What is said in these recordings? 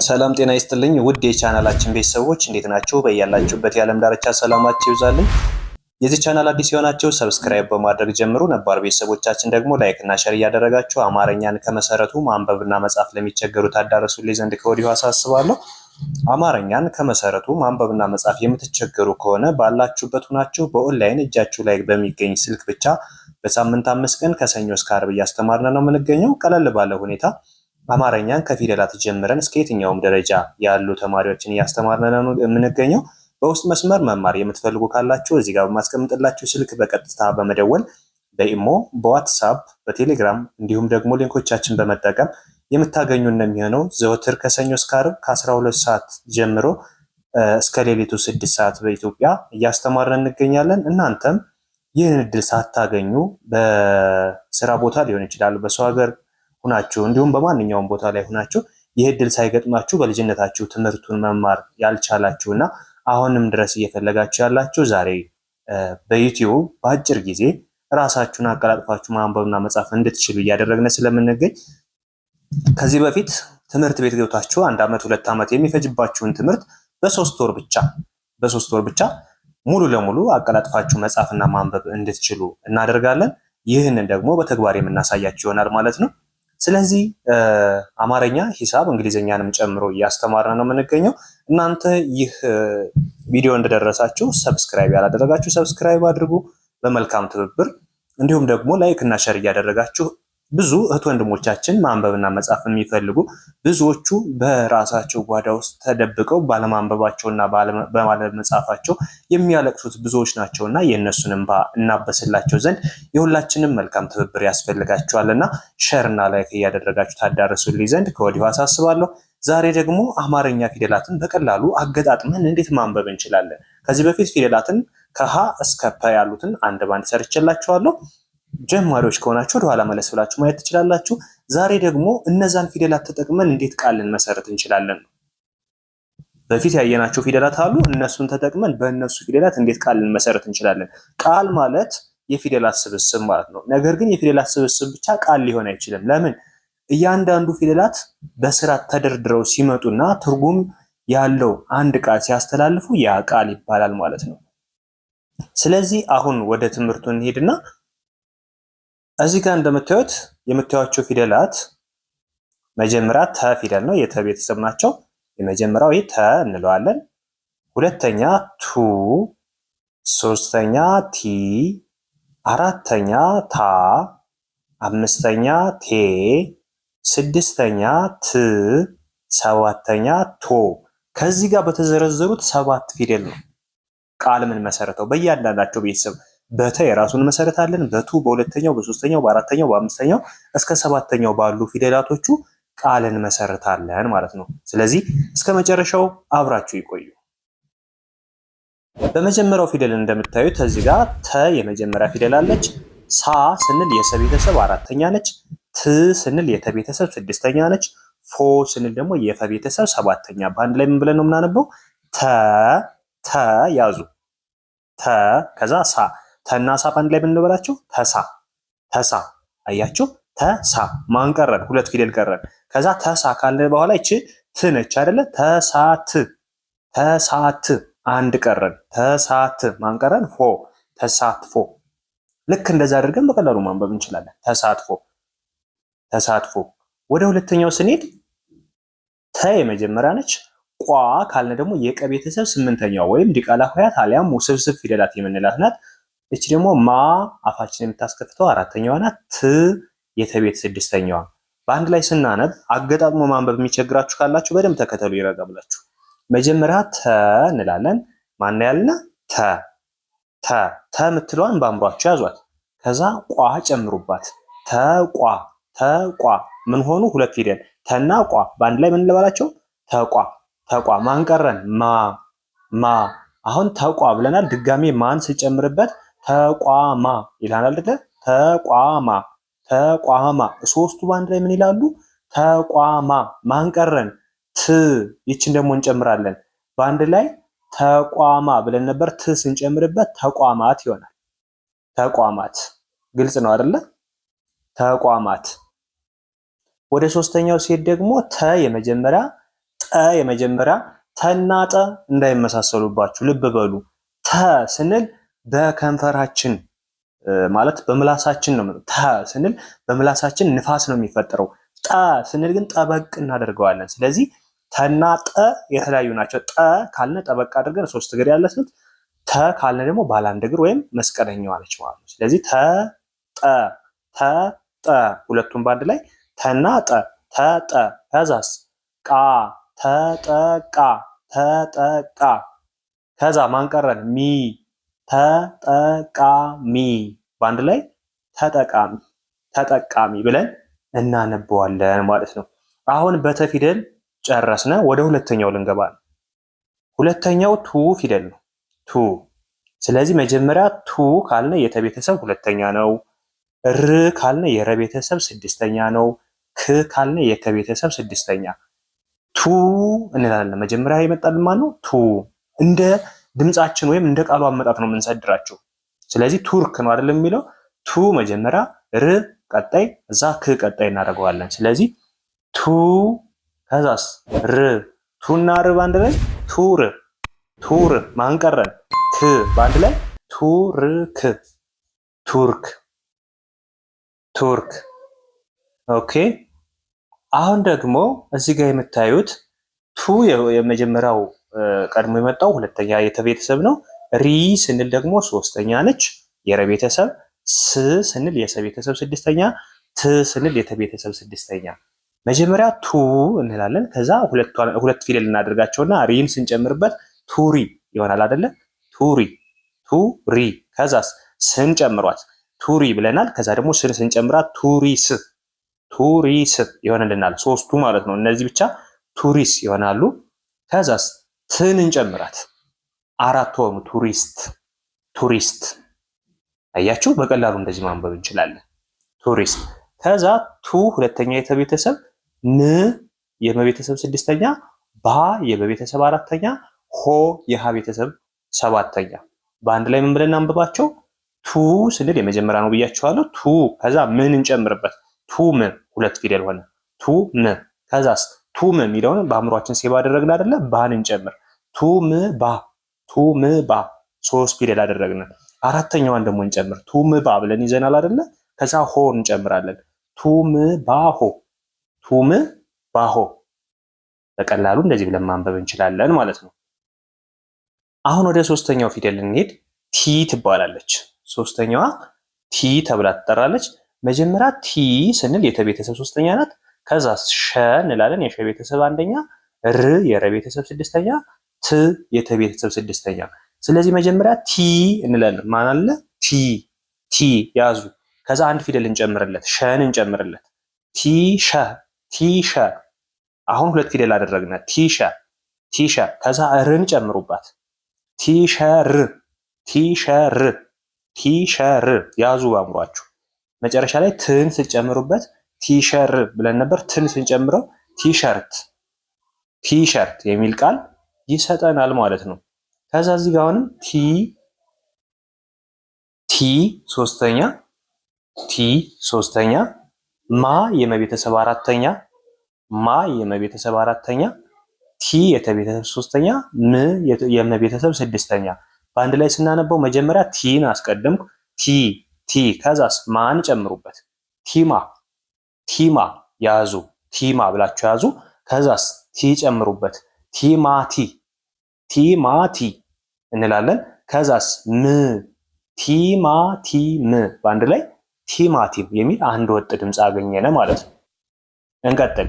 ሰላም ጤና ይስጥልኝ ውድ የቻናላችን ቤተሰቦች እንዴት ናችሁ? በያላችሁበት የዓለም ዳርቻ ሰላማችሁ ይብዛልኝ። የዚህ ቻናል አዲስ የሆናችሁ subscribe በማድረግ ጀምሩ። ነባር ቤተሰቦቻችን ደግሞ like እና share እያደረጋችሁ አማርኛን ከመሰረቱ ማንበብና መጻፍ ለሚቸገሩ ታዳረሱልኝ ዘንድ ከወዲሁ አሳስባለሁ። አማርኛን ከመሰረቱ ማንበብና መጻፍ የምትቸገሩ ከሆነ ባላችሁበት ሁናችሁ በኦንላይን እጃችሁ ላይ በሚገኝ ስልክ ብቻ በሳምንት 5 ቀን ከሰኞ እስከ ዓርብ እያስተማርን ነው የምንገኘው። ቀለል ባለ ሁኔታ አማርኛን ከፊደላት ጀምረን እስከ የትኛውም ደረጃ ያሉ ተማሪዎችን እያስተማርን ነው የምንገኘው። በውስጥ መስመር መማር የምትፈልጉ ካላችሁ እዚህ ጋር በማስቀምጥላችሁ ስልክ በቀጥታ በመደወል በኢሞ፣ በዋትሳፕ፣ በቴሌግራም እንዲሁም ደግሞ link ኦቻችን በመጠቀም የምታገኙን ነው የሚሆነው። ዘወትር ከሰኞ እስከ ዓርብ ከ12 ሰዓት ጀምሮ እስከ ሌሊቱ 6 ሰዓት በኢትዮጵያ እያስተማርን እንገኛለን። እናንተም ይህን እድል ሳታገኙ በስራ ቦታ ሊሆን ይችላል፣ በሰው ሀገር ሁናችሁ እንዲሁም በማንኛውም ቦታ ላይ ሁናችሁ ይህ እድል ሳይገጥማችሁ በልጅነታችሁ ትምህርቱን መማር ያልቻላችሁ እና አሁንም ድረስ እየፈለጋችሁ ያላችሁ ዛሬ በዩቲዩብ በአጭር ጊዜ ራሳችሁን አቀላጥፋችሁ ማንበብና መጻፍ እንድትችሉ እያደረግን ስለምንገኝ ከዚህ በፊት ትምህርት ቤት ገብታችሁ 1 ዓመት 2 ዓመት የሚፈጅባችሁን ትምህርት በ3 ወር ብቻ ሙሉ ለሙሉ አቀላጥፋችሁ መጻፍና ማንበብ እንድትችሉ እናደርጋለን። ይህንን ደግሞ በተግባር የምናሳያችሁ ይሆናል ማለት ነው። ስለዚህ አማርኛ፣ ሂሳብ፣ እንግሊዝኛንም ጨምሮ እያስተማርን ነው የምንገኘው። እናንተ ይህ ቪዲዮ እንደደረሳችሁ subscribe ያላደረጋችሁ subscribe አድርጉ በመልካም ትብብር፣ እንዲሁም ደግሞ like እና share እያደረጋችሁ ብዙ እህት ወንድሞቻችን ማንበብና መጻፍ የሚፈልጉ ብዙዎቹ በራሳቸው ጓዳ ውስጥ ተደብቀው ባለማንበባቸውና ባለመጻፋቸው የሚያለቅሱት ብዙዎች ናቸውና የእነሱን እንባ እናበስላቸው ዘንድ የሁላችንም መልካም ትብብር ያስፈልጋቸዋልና share ና like እያደረጋችሁ ታዳርሱልኝ ዘንድ ከወዲሁ አሳስባለሁ። ዛሬ ደግሞ አማርኛ ፊደላትን በቀላሉ አገጣጥመን እንዴት ማንበብ እንችላለን? ከዚህ በፊት ፊደላትን ከሀ እስከ ፐ ያሉትን አንድ ባንድ ሰርቼላችኋለሁ። ጀማሪዎች ከሆናችሁ ወደኋላ መለስ ብላችሁ ማየት ትችላላችሁ። ዛሬ ደግሞ እነዛን ፊደላት ተጠቅመን እንዴት ቃል ልንመሰረት እንችላለን። በፊት ያየናቸው ፊደላት አሉ። እነሱን ተጠቅመን በእነሱ ፊደላት እንዴት ቃል ልንመሰረት እንችላለን። ቃል ማለት የፊደላት ስብስብ ማለት ነው። ነገር ግን የፊደላት ስብስብ ብቻ ቃል ሊሆን አይችልም። ለምን? እያንዳንዱ ፊደላት በስርዓት ተደርድረው ሲመጡና ትርጉም ያለው አንድ ቃል ሲያስተላልፉ ያ ቃል ይባላል ማለት ነው። ስለዚህ አሁን ወደ ትምህርቱ እንሄድና እዚህ ጋር እንደምታዩት የምታዩቸው ፊደላት መጀመሪያ ተ ፊደል ነው፣ የተ ቤተሰብ ናቸው። የመጀመሪያው ይህ ተ እንለዋለን። ሁለተኛ ቱ፣ ሶስተኛ ቲ፣ አራተኛ ታ፣ አምስተኛ ቴ፣ ስድስተኛ ት፣ ሰባተኛ ቶ። ከዚህ ጋር በተዘረዘሩት ሰባት ፊደል ነው ቃል ምን መሰረተው በእያንዳንዳቸው ቤተሰብ በተ የራሱን መሰረታለን። በቱ በሁለተኛው፣ በሶስተኛው፣ በአራተኛው፣ በአምስተኛው እስከ ሰባተኛው ባሉ ፊደላቶቹ ቃልን መሰረታለን ማለት ነው። ስለዚህ እስከ መጨረሻው አብራችሁ ይቆዩ። በመጀመሪያው ፊደል እንደምታዩት እዚህ ጋር ተ የመጀመሪያ ፊደል አለች። ሳ ስንል የሰ ቤተሰብ አራተኛ ነች። ት ስንል የተ ቤተሰብ ስድስተኛ ነች። ፎ ስንል ደግሞ የፈ ቤተሰብ ሰባተኛ። በአንድ ላይ ምን ብለን ነው የምናነበው? ተ ተ ያዙ ተ ከዛ ሳ ተና ሳ በአንድ ላይ ብንበላቸው ተሳ ተሳ። አያችሁ ተሳ ማን ቀረን? ሁለት ፊደል ቀረን። ከዛ ተሳ ካለ በኋላ ይቺ ት ነች አይደለ? ተሳት ተሳት አንድ ቀረን። ተሳት ማን ቀረን? ፎ ተሳትፎ። ልክ እንደዛ አድርገን በቀላሉ ማንበብ እንችላለን። ተሳትፎ ተሳትፎ። ወደ ሁለተኛው ስንሄድ ተ የመጀመሪያ ነች። ቋ ካልን ደግሞ የቀ ቤተሰብ ስምንተኛው ወይም ዲቃላ ሆሄያት አሊያም ውስብስብ ፊደላት የምንላት ናት። እቺ ደግሞ ማ አፋችን የምታስከፍተው አራተኛዋ ናት። ት የተቤት ስድስተኛዋ። በአንድ ላይ ስናነብ አገጣጥሞ ማንበብ የሚቸግራችሁ ካላችሁ በደንብ ተከተሉ ይረጋ ብላችሁ። መጀመሪያ ተ እንላለን። ማን ያልና ተ ተ ተ የምትለዋን በአእምሯችሁ ያዟት። ከዛ ቋ ጨምሩባት። ተቋ ተቋ ምን ሆኑ? ሁለት ፊደል ተና ቋ በአንድ ላይ ምን ልበላቸው? ተቋ ተቋ። ማን ቀረን? ማ ማ። አሁን ተቋ ብለናል። ድጋሜ ማን ስጨምርበት ተቋማ ይላል አይደለ? ተቋማ ተቋማ። ሶስቱ በአንድ ላይ ምን ይላሉ? ተቋማ። ማን ቀረን? ት። ይችን ደግሞ እንጨምራለን። በአንድ ላይ ተቋማ ብለን ነበር። ት ስንጨምርበት ተቋማት ይሆናል። ተቋማት ግልጽ ነው አይደለ? ተቋማት። ወደ ሶስተኛው ሴት ደግሞ ተ የመጀመሪያ ጠ ጠ የመጀመሪያ ተና ጠ እንዳይመሳሰሉባችሁ ልብ በሉ። ተ ስንል በከንፈራችን ማለት በምላሳችን ነው። ተ ስንል በምላሳችን ንፋስ ነው የሚፈጠረው። ጠ ስንል ግን ጠበቅ እናደርገዋለን። ስለዚህ ተና ጠ የተለያዩ ናቸው። ጠ ካልነ ጠበቅ አድርገን ሶስት እግር ያለ ስንት፣ ተ ካልነ ደግሞ ባለ አንድ እግር ወይም መስቀለኛዋ ነች ማለት ነው። ስለዚህ ተ ጠ ተ ጠ ሁለቱም በአንድ ላይ ተና ጠ ተ ጠ። ከዛስ ቃ ተጠቃ ተጠቃ። ከዛ ማንቀረን ሚ ተጠቃሚ በአንድ ላይ ተጠቃሚ ተጠቃሚ ብለን እናነበዋለን ማለት ነው። አሁን በተ ፊደል ጨረስነ። ወደ ሁለተኛው ልንገባ ነው። ሁለተኛው ቱ ፊደል ነው። ቱ። ስለዚህ መጀመሪያ ቱ ካልነ የተ ቤተሰብ ሁለተኛ ነው። ር ካልነ የረ ቤተሰብ ስድስተኛ ነው። ክ ካልነ የከ ቤተሰብ ስድስተኛ። ቱ እንላለን። መጀመሪያ የመጣልን ማን ነው? ቱ። እንደ ድምጻችን ወይም እንደ ቃሉ አመጣጥ ነው የምንሰድራቸው። ስለዚህ ቱርክ ነው አይደለም የሚለው ቱ መጀመሪያ ር ቀጣይ እዛ ክ ቀጣይ እናደርገዋለን። ስለዚህ ቱ ከዛስ ር ቱና ር በአንድ ላይ ቱር ቱር ማንቀረን ክ በአንድ ላይ ቱርክ ቱርክ ቱርክ። okay አሁን ደግሞ እዚህ ጋር የምታዩት ቱ የመጀመሪያው ቀድሞ የመጣው ሁለተኛ የተቤተሰብ ነው። ሪ ስንል ደግሞ ሶስተኛ ነች የረ ቤተሰብ። ስ ስንል የሰ ቤተሰብ ስድስተኛ፣ ት ስንል የተ ቤተሰብ ስድስተኛ። መጀመሪያ ቱ እንላለን። ከዛ ሁለት ፊደል እናደርጋቸውና ሪን ስንጨምርበት ቱሪ ይሆናል አይደለ? ቱሪ ቱሪ። ከዛስ ስን ጨምሯት ቱሪ ብለናል። ከዛ ደግሞ ስን ስንጨምራት ቱሪስ ቱሪስ ይሆንልናል። ሶስቱ ማለት ነው። እነዚህ ብቻ ቱሪስ ይሆናሉ። ከዛስ ትን እንጨምራት አራት ሆኑ። ቱሪስት ቱሪስት። አያችሁ፣ በቀላሉ እንደዚህ ማንበብ እንችላለን። ቱሪስት። ከዛ ቱ ሁለተኛ የተቤተሰብ ም የመቤተሰብ ስድስተኛ፣ ባ የበቤተሰብ አራተኛ፣ ሆ የሃ ቤተሰብ ሰባተኛ። በአንድ ላይ ምን ብለን እናንብባቸው? ቱ ስንል የመጀመሪያ ነው ብያችኋለሁ። ቱ ከዛ ምን እንጨምርበት? ቱ ም ሁለት ፊደል ሆነ። ቱ ም ከዛስ ቱ ም የሚለውን በአእምሯችን save አደረግን አይደለ? ባን እንጨምር። ቱ ም ባ ቱ ም ባ ሶስት ፊደል አደረግን። አራተኛዋን ደግሞ እንጨምር። ቱ ም ባ ብለን ይዘናል አይደለ? ከዛ ሆ እንጨምራለን። ቱ ም ባ ሆ ቱ ም ባ ሆ። በቀላሉ እንደዚህ ብለን ማንበብ እንችላለን ማለት ነው። አሁን ወደ ሶስተኛው ፊደል እንሄድ። ቲ ትባላለች። ሶስተኛዋ ቲ ተብላ ትጠራለች። መጀመሪያ ቲ ስንል የተቤተሰብ ሶስተኛ ናት። ከዛ ሸ እንላለን የሸ ቤተሰብ አንደኛ፣ ር የረ ቤተሰብ ስድስተኛ፣ ት የተ ቤተሰብ ስድስተኛ። ስለዚህ መጀመሪያ ቲ እንላለን። ማን አለ? ቲ ቲ ያዙ። ከዛ አንድ ፊደል እንጨምርለት፣ ሸን እንጨምርለት። ቲ ሸ ቲ ሸ። አሁን ሁለት ፊደል አደረግነ። ቲ ሸ ቲ ሸ። ከዛ ርን ጨምሩባት። ቲሸር ቲሸር ቲሸር ያዙ ባምሯችሁ። መጨረሻ ላይ ትን ስጨምሩበት ቲሸር ብለን ነበር። ትን ስንጨምረው ቲሸርት ቲሸርት የሚል ቃል ይሰጠናል ማለት ነው። ከዛ እዚህ ጋር አሁንም ቲ ቲ ሶስተኛ ቲ ሶስተኛ ማ የመቤተሰብ አራተኛ ማ የመቤተሰብ አራተኛ ቲ የተቤተሰብ ሶስተኛ ም የመቤተሰብ ስድስተኛ። በአንድ ላይ ስናነበው መጀመሪያ ቲን አስቀደምኩ። ቲ ቲ ከዛስ ማን ጨምሩበት። ቲማ ቲማ ያዙ። ቲማ ብላችሁ ያዙ። ከዛስ ቲ ጨምሩበት። ቲማቲ ቲማቲ እንላለን። ከዛስ ም ቲማቲም በአንድ ላይ ቲማቲም የሚል አንድ ወጥ ድምፅ አገኘነ ማለት ነው። እንቀጥል።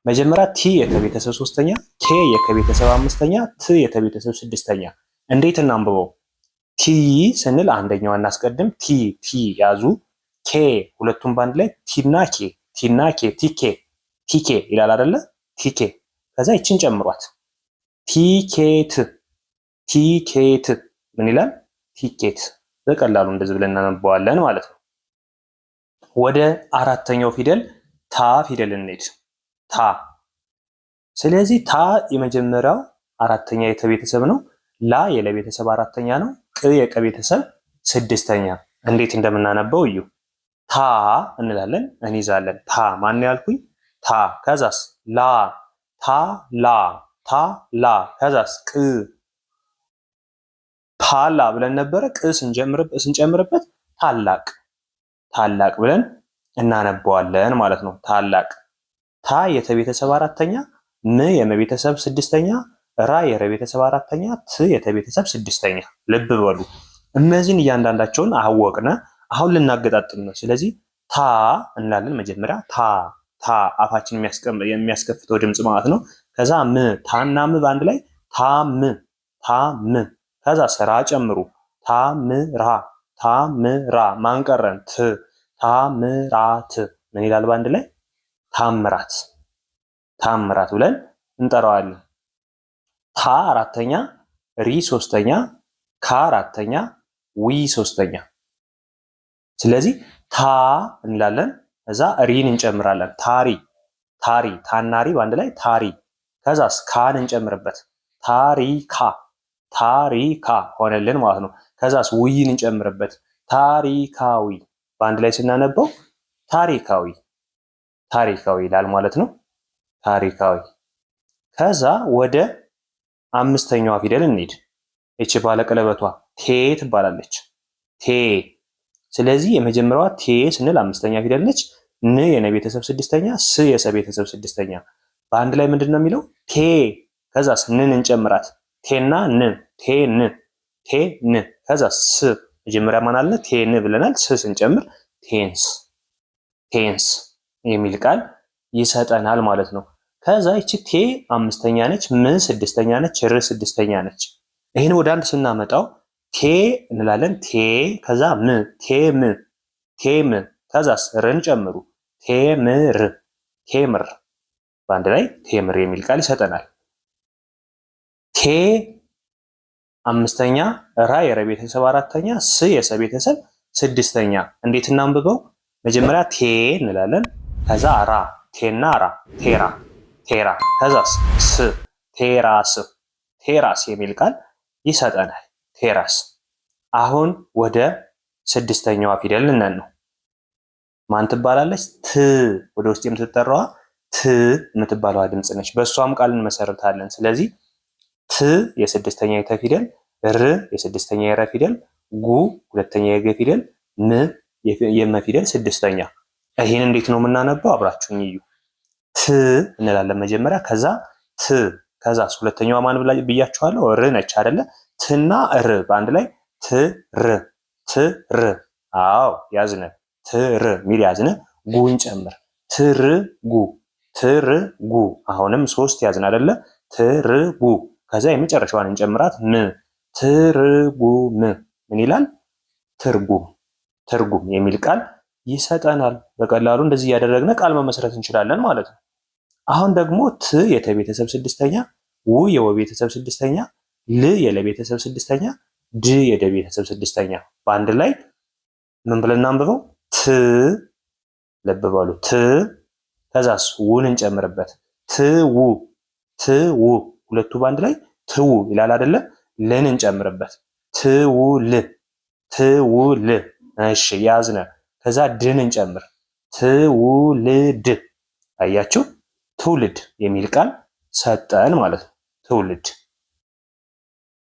መጀመሪያ ቲ የተቤተሰብ ሶስተኛ፣ ኬ የከቤተሰብ አምስተኛ፣ ት የተቤተሰብ ስድስተኛ። እንዴት እናንብበው? ቲ ስንል አንደኛዋ እናስቀድም። ቲ ቲ ያዙ። ኬ ሁለቱም በአንድ ላይ ቲና ኬ ቲና ኬ ቲኬ ቲኬ ይላል አይደለ? ቲኬ ከዛ ይችን ጨምሯት ቲኬት ቲኬት ምን ይላል? ቲኬት። በቀላሉ እንደዚህ ብለን እናነበዋለን ማለት ነው። ወደ አራተኛው ፊደል ታ ፊደል እንሂድ። ታ ስለዚህ ታ የመጀመሪያው አራተኛ የተቤተሰብ ነው። ላ የለቤተሰብ አራተኛ ነው። ቅ የቀቤተሰብ ስድስተኛ። እንዴት እንደምናነበው እዩ። ታ እንላለን እንይዛለን። ታ ማን ያልኩኝ? ታ። ከዛስ ላ ታ ላ ታ ላ ከዛስ ቅ ታላ ብለን ነበረ። ቅ ስንጨምርበት ታላቅ ታላቅ ብለን እናነበዋለን ማለት ነው። ታላቅ። ታ የተቤተሰብ አራተኛ፣ ም የመቤተሰብ ስድስተኛ፣ ራ የረቤተሰብ አራተኛ፣ ት የተቤተሰብ ስድስተኛ። ልብ በሉ እነዚህን እያንዳንዳቸውን አወቅነ። አሁን ልናገጣጥም ነው። ስለዚህ ታ እንላለን መጀመሪያ ታ ታ አፋችን የሚያስከፍተው ድምፅ ማለት ነው። ከዛ ም ታና ም በአንድ ላይ ታም ታም። ከዛ ስራ ጨምሩ ታምራ ታምራ። ማንቀረን ት ታምራት። ምን ይላል በአንድ ላይ? ታምራት ታምራት ብለን እንጠራዋለን። ታ አራተኛ፣ ሪ ሶስተኛ፣ ካ አራተኛ፣ ዊ ሶስተኛ። ስለዚህ ታ እንላለን። ከዛ ሪን እንጨምራለን። ታሪ ታሪ ታናሪ በአንድ ላይ ታሪ። ከዛስ ካን እንጨምርበት ታሪካ ታሪካ ሆነልን ማለት ነው። ከዛስ ውይን እንጨምርበት ታሪካዊ በአንድ ላይ ስናነበው ታሪካዊ ታሪካዊ ይላል ማለት ነው። ታሪካዊ። ከዛ ወደ አምስተኛዋ ፊደል እንሂድ። ይቺ ባለቀለበቷ ቴ ትባላለች። ቴ። ስለዚህ የመጀመሪያዋ ቴ ስንል አምስተኛ ፊደል ነች። ን የነ ቤተሰብ ስድስተኛ፣ ስ የሰ ቤተሰብ ስድስተኛ። በአንድ ላይ ምንድን ነው የሚለው? ቴ። ከዛስ ንን እንጨምራት። ቴና ን ቴ ን ቴ ን። ከዛስ ስ መጀመሪያ ማን አለ? ቴ ን ብለናል። ስ ስንጨምር ቴንስ ቴንስ የሚል ቃል ይሰጠናል ማለት ነው። ከዛ ይቺ ቴ አምስተኛ ነች፣ ም ስድስተኛ ነች፣ ር ስድስተኛ ነች። ይህን ወደ አንድ ስናመጣው ቴ እንላለን። ቴ ከዛ ም ቴም ቴም ከዛስ ርን ጨምሩ ቴምር ቴምር በአንድ ላይ ቴምር የሚል ቃል ይሰጠናል። ቴ አምስተኛ፣ ራ የረ ቤተሰብ አራተኛ፣ ስ የሰ ቤተሰብ ስድስተኛ። እንዴት እናንብበው? መጀመሪያ ቴ እንላለን። ከዛ ራ ቴና ራ ቴራ ቴራ ከዛስ ስ ቴራስ ቴራስ የሚል ቃል ይሰጠናል። ቴራስ። አሁን ወደ ስድስተኛዋ ፊደል ልነን ነው። ማን ትባላለች? ት ወደ ውስጥ የምትጠራዋ ት የምትባለዋ ድምፅ ነች። በእሷም ቃል እንመሰርታለን። ስለዚህ ት የስድስተኛ የተ ፊደል፣ ር የስድስተኛ የረ ፊደል፣ ጉ ሁለተኛ የገ ፊደል፣ ም የመ ፊደል ስድስተኛ። ይህን እንዴት ነው የምናነበው? አብራችሁኝ እዩ። ት እንላለን መጀመሪያ፣ ከዛ ት፣ ከዛ ሁለተኛዋ ማን ብያችኋለሁ? ር ነች አይደለ? ትና ር በአንድ ላይ ትር ትር። አዎ ያዝነ ትር ሚል ያዝነ። ጉን ጨምር ትርጉ ትርጉ። አሁንም ሶስት ያዝን አይደለ? ትርጉ። ከዛ የመጨረሻዋን እንጨምራት ም ትርጉም። ምን ይላል? ትርጉም ትርጉም የሚል ቃል ይሰጠናል። በቀላሉ እንደዚህ እያደረግን ቃል መመስረት እንችላለን ማለት ነው። አሁን ደግሞ ት የተቤተሰብ ስድስተኛ፣ ው የወ ቤተሰብ ስድስተኛ፣ ል የለቤተሰብ ስድስተኛ፣ ድ የደ ቤተሰብ ስድስተኛ በአንድ ላይ ምን ብለን እናንብበው? ት ልብ በሉ ት ከዛስ ውን እንጨምርበት ትው ትው ሁለቱ በአንድ ላይ ትው ይላል አይደለ? ልን እንጨምርበት ትውል ትውል። እሺ ያዝነ። ከዛ ድን እንጨምር ትውልድ። አያችሁ ትውልድ የሚል ቃል ሰጠን ማለት ነው። ትውልድ።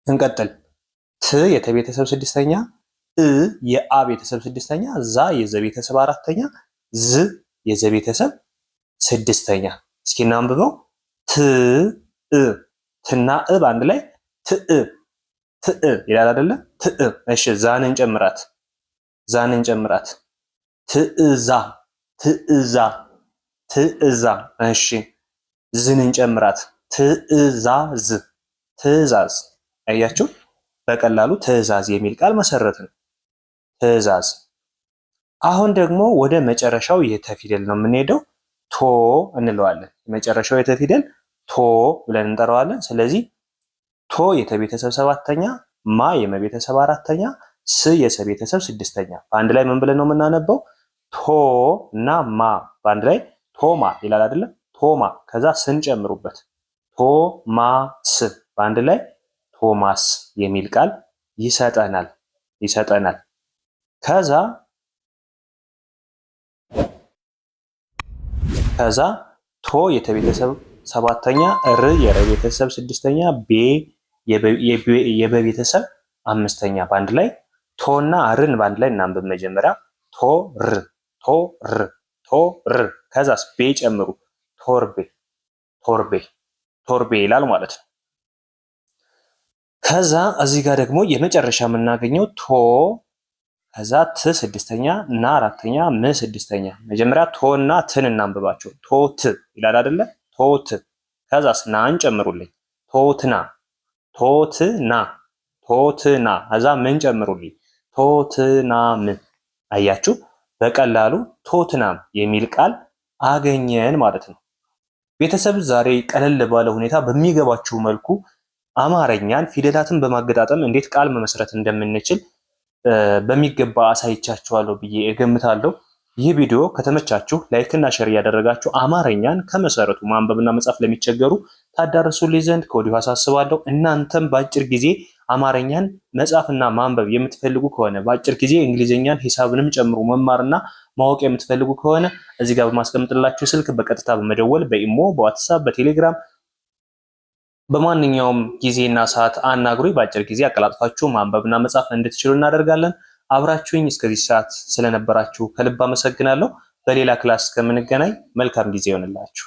እንቀጥል። ት የተቤተሰብ ስድስተኛ፣ እ የአ ቤተሰብ ስድስተኛ፣ ዛ የዘ ቤተሰብ አራተኛ፣ ዝ የዘ ቤተሰብ ስድስተኛ። እስኪ እናንብበው። ት እ ትና እ በአንድ ላይ ትእ ትእ ይላል አይደለ? ትእ። እሺ ዛን እንጨምራት፣ ዛን እንጨምራት። ትእዛ ትእዛ ትእዛ። እሺ ዝን እንጨምራት። ትእዛዝ ትእዛዝ። አያችሁ፣ በቀላሉ ትእዛዝ የሚል ቃል መሰረት ነው። ትእዛዝ። አሁን ደግሞ ወደ መጨረሻው የተ ፊደል ነው የምንሄደው። ቶ እንለዋለን። የመጨረሻው የተ ፊደል ቶ ብለን እንጠራዋለን። ስለዚህ ቶ የተቤተሰብ ሰባተኛ፣ ማ የመቤተሰብ አራተኛ፣ ስ የሰቤተሰብ ስድስተኛ። በአንድ ላይ ምን ብለን ነው የምናነበው? ቶ እና ማ በአንድ ላይ ቶማ ይላል አይደለም? ቶማ። ከዛ ስን ጨምሩበት ቶማስ በአንድ ላይ ቶማስ የሚል ቃል ይሰጠናል ይሰጠናል። ከዛ ከዛ ቶ የተቤተሰብ ሰባተኛ፣ ር የረ ቤተሰብ ስድስተኛ፣ ቤ የበ ቤተሰብ አምስተኛ። በአንድ ላይ ቶና ርን በአንድ ላይ እናንብብ። መጀመሪያ ቶ ር ቶ ር ቶ ር ከዛስ ቤ ጨምሩ ቶርቤ ቶርቤ ቶርቤ ይላል ማለት ነው። ከዛ እዚህ ጋር ደግሞ የመጨረሻ የምናገኘው ቶ ከዛ ት ስድስተኛ እና አራተኛ ም ስድስተኛ። መጀመሪያ ቶ እና ትን እናንብባቸው። ቶ ት ይላል አይደለ? ቶ ት ከዛስ ናን ጨምሩልኝ። ቶትና ቶትና ቶትና ከዛ ምን ጨምሩልኝ? ቶትናም። አያችሁ፣ በቀላሉ ቶትናም የሚል ቃል አገኘን ማለት ነው። ቤተሰብ ዛሬ ቀለል ባለ ሁኔታ በሚገባችሁ መልኩ አማርኛን ፊደላትን በማገጣጠም እንዴት ቃል መመስረት እንደምንችል በሚገባ አሳይቻችኋለሁ ብዬ እገምታለሁ። ይህ ቪዲዮ ከተመቻችሁ like እና share እያደረጋችሁ አማርኛን ከመሰረቱ ማንበብና መጻፍ ለሚቸገሩ ታዳርሱልኝ ዘንድ ከወዲሁ አሳስባለሁ። እናንተም በአጭር ጊዜ አማርኛን መጻፍና ማንበብ የምትፈልጉ ከሆነ፣ በአጭር ጊዜ እንግሊዝኛን ሂሳብንም ጨምሮ መማርና ማወቅ የምትፈልጉ ከሆነ እዚህ ጋር በማስቀምጥላችሁ ስልክ በቀጥታ በመደወል በኢሞ፣ በዋትሳፕ፣ በቴሌግራም በማንኛውም ጊዜና ሰዓት አናግሩኝ። በአጭር ጊዜ አቀላጥፋችሁ ማንበብና መጻፍ እንድትችሉ እናደርጋለን። አብራችሁኝ እስከዚህ ሰዓት ስለነበራችሁ ከልብ አመሰግናለሁ። በሌላ class እስከምንገናኝ መልካም ጊዜ ይሆንላችሁ።